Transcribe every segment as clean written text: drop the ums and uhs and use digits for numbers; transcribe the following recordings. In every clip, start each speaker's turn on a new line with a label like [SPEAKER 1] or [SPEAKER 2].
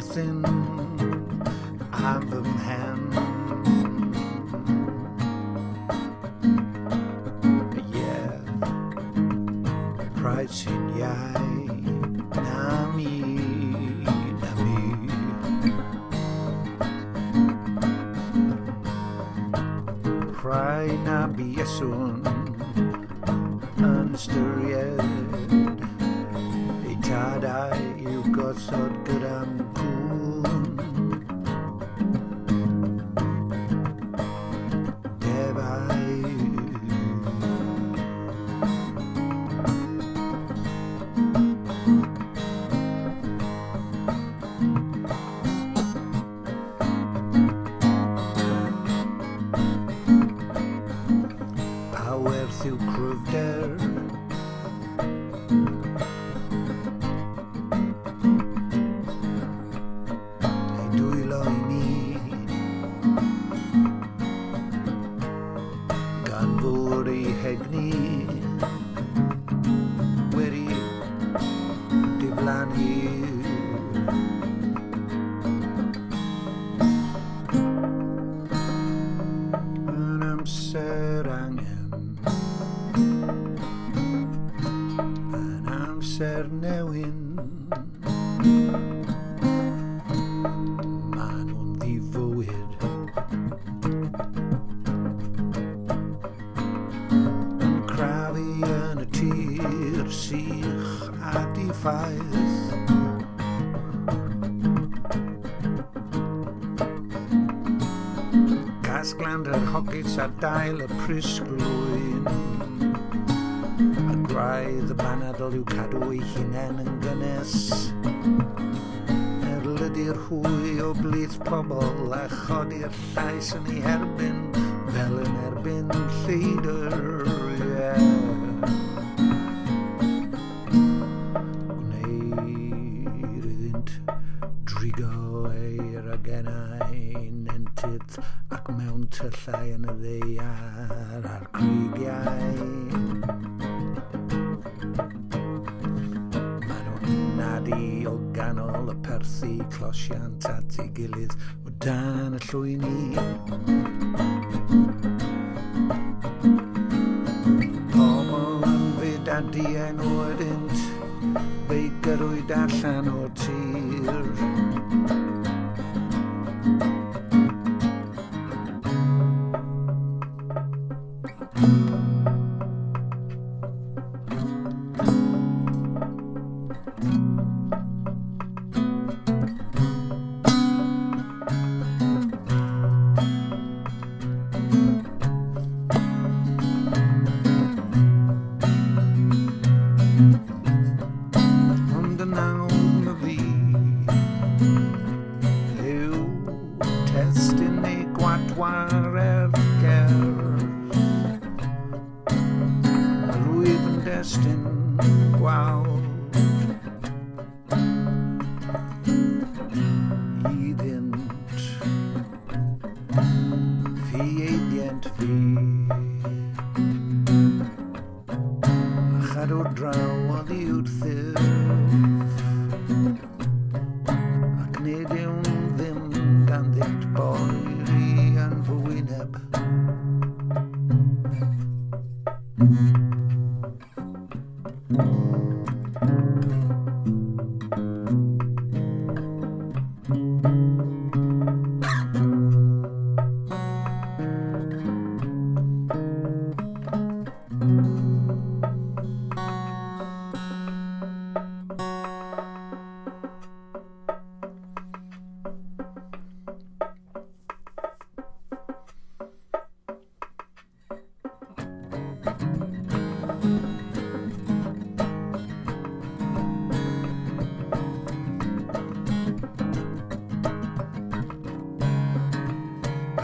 [SPEAKER 1] chwerthin am fy mhen. Yeah, pride sy'n iau na mi, na mi. Rhai na buaswn yn ystyried eu tadau i'w gosod gyda'm cŵn. Defaid. Pa werth yw cryfder? Ei dwylo i mi. Gan fod ei hegni wedi diflannu. Yn amser angen, yn amser newyn, maen nhw'n ddifywyd. Yn crafu yn y tir sych a diffaith. Casglant yr hogys a dail y prysglwyn a gwraidd y banadl i'w cadw ei hunain yn gynnes. Erlydir hwy o blith pobl a chodi'r llais yn ei herbyn fel yn erbyn lleidr. Yeah. Gwneir iddynt drigo ei ragennau nentydd ac mewn tyllau yn y ddaear a'r creigiau. Maen nhw'n nadu o ganol y perthi closiant at ei gilydd o dan y llwyni. Pobl yn fyd a dienw ydynt, fe'i gyrrwyd allan o'r tir. Ond yn awr ma fi yw testun ei gwadwar ergerdd. Rwyf yn destun gwawd iddynt ffieiddiant fi a chadw draw oddi wrthyf ac nid yw'n ddim ganddynt boeri yn fy wyneb.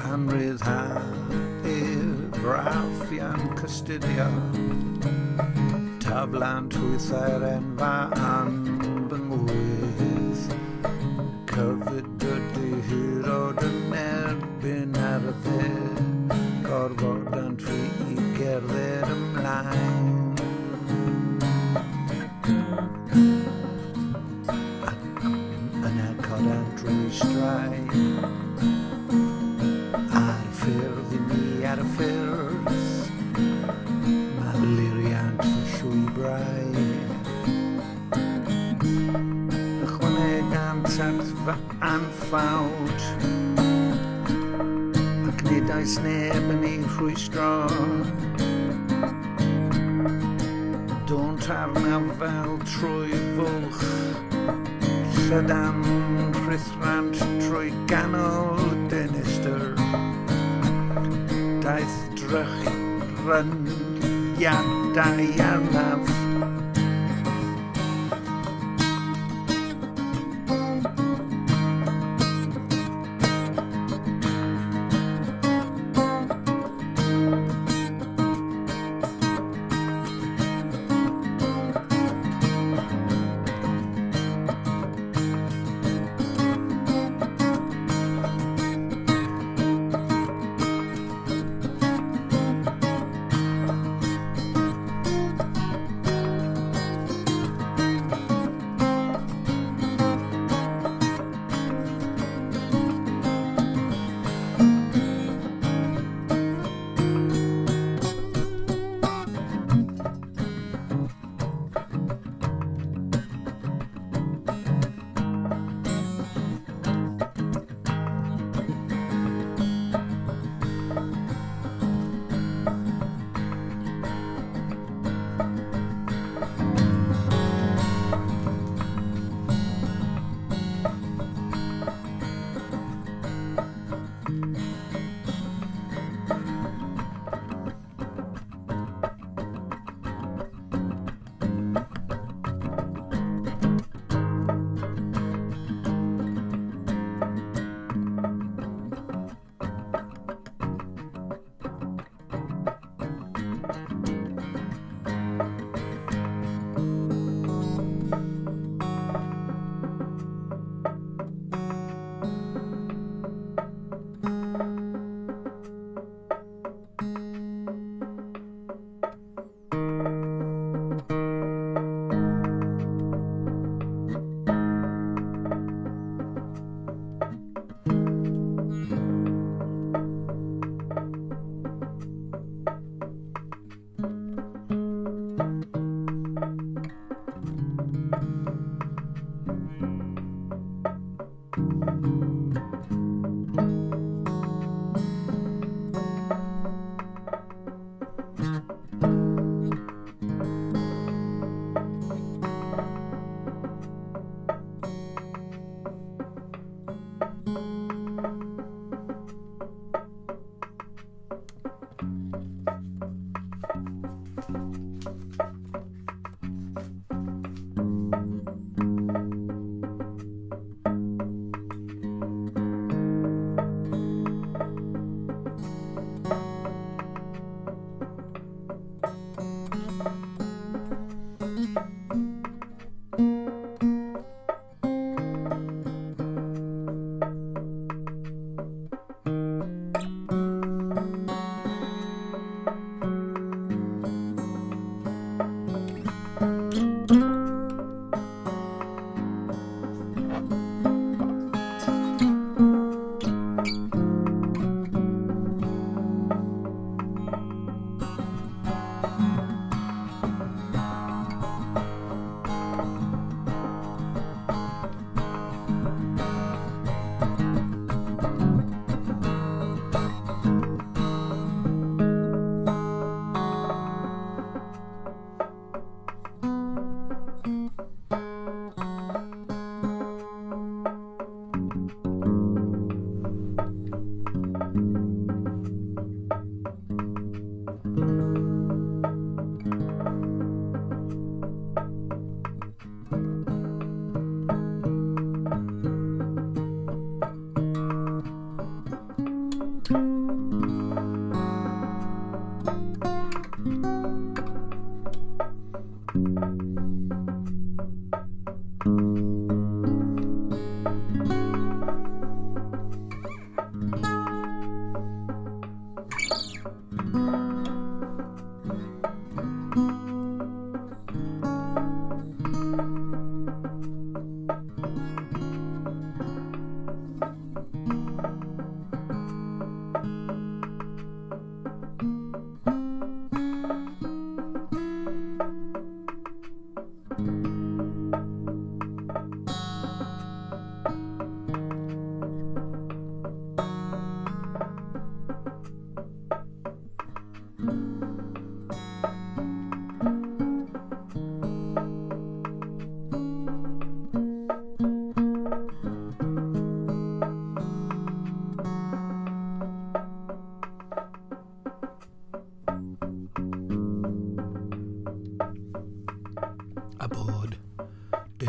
[SPEAKER 1] Pan ryddhau'r raffian cystuddio, taflant hwythau'r enfa an fy ngwydd. Cyfyd ydy hyrod yn erbyn ar y dde, gorfodant fi i gerdded ymlaen. Ac yna codant llwybrau. Ychwanegant at fy anffawd, ac nid oes neb yn ei rhwystro. Dônt arnaf fel trwy fwlch llydan, rhuthrant trwy ganol dinistr. Daeth drychryngiadau arnaf.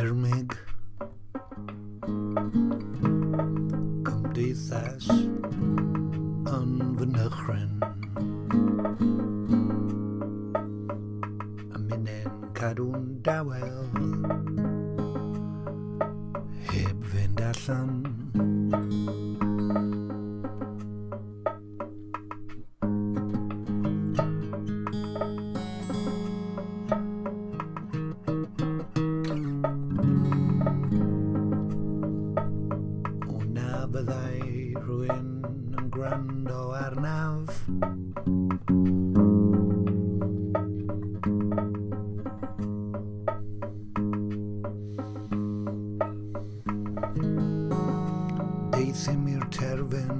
[SPEAKER 1] Dirmyg cymdeithas yn fy nychryn, a minnau'n cadw'n dawel heb fynd allan. O na fyddai rhywun yn gwrando arnaf. Deuthum i'r terfyn.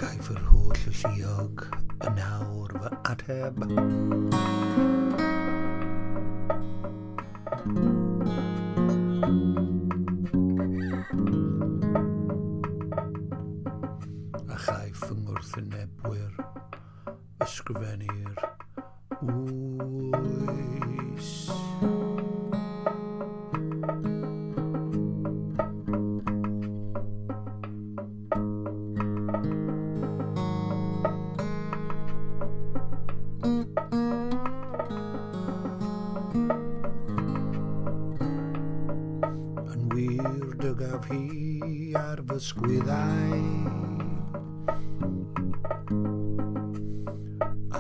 [SPEAKER 1] Gaiff yr holl alluog yn awr fy ateb. A chaiff fy ngwrthwynebwyr ysgrifennu'r oes. Yn wir dygaf hi ar fy sgwyddau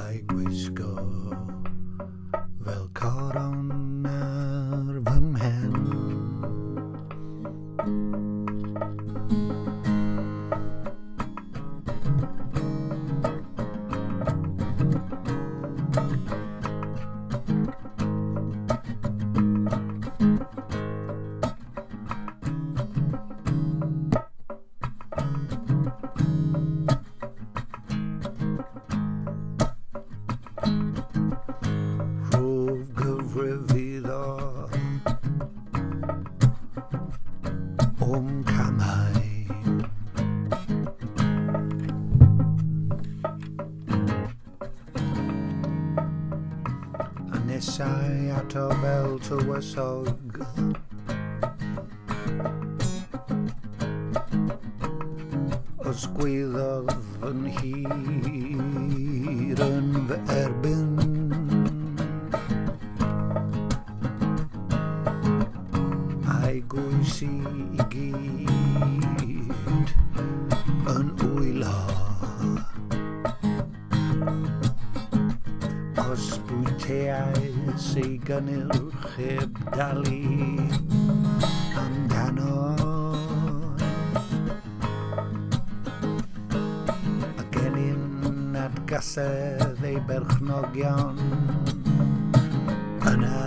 [SPEAKER 1] a'i gwisgo fel coron ar fy mhen. Rhof gyfrif iddo o'm camau. A nesau ato fel tywysog. Os gwyddodd fy nhir yn fy erbyn. A'i gwys i i gyd yn wylo. Os bwyteais ei gynnyrch heb dalu amdano. A gennym atgasedd ei berchnogion yna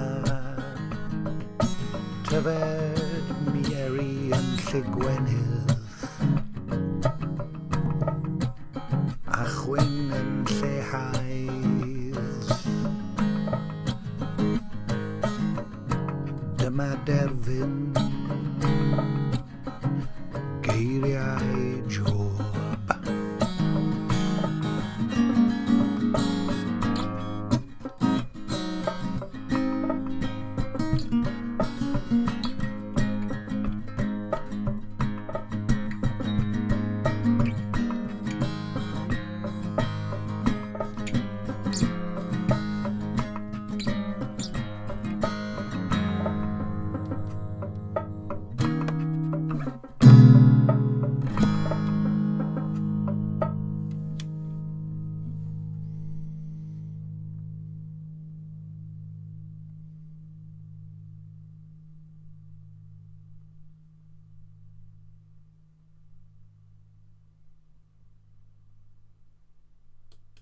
[SPEAKER 1] tyfed mieri yn lligwenydd a chwyn yn llehaidd. Dyma derfyn.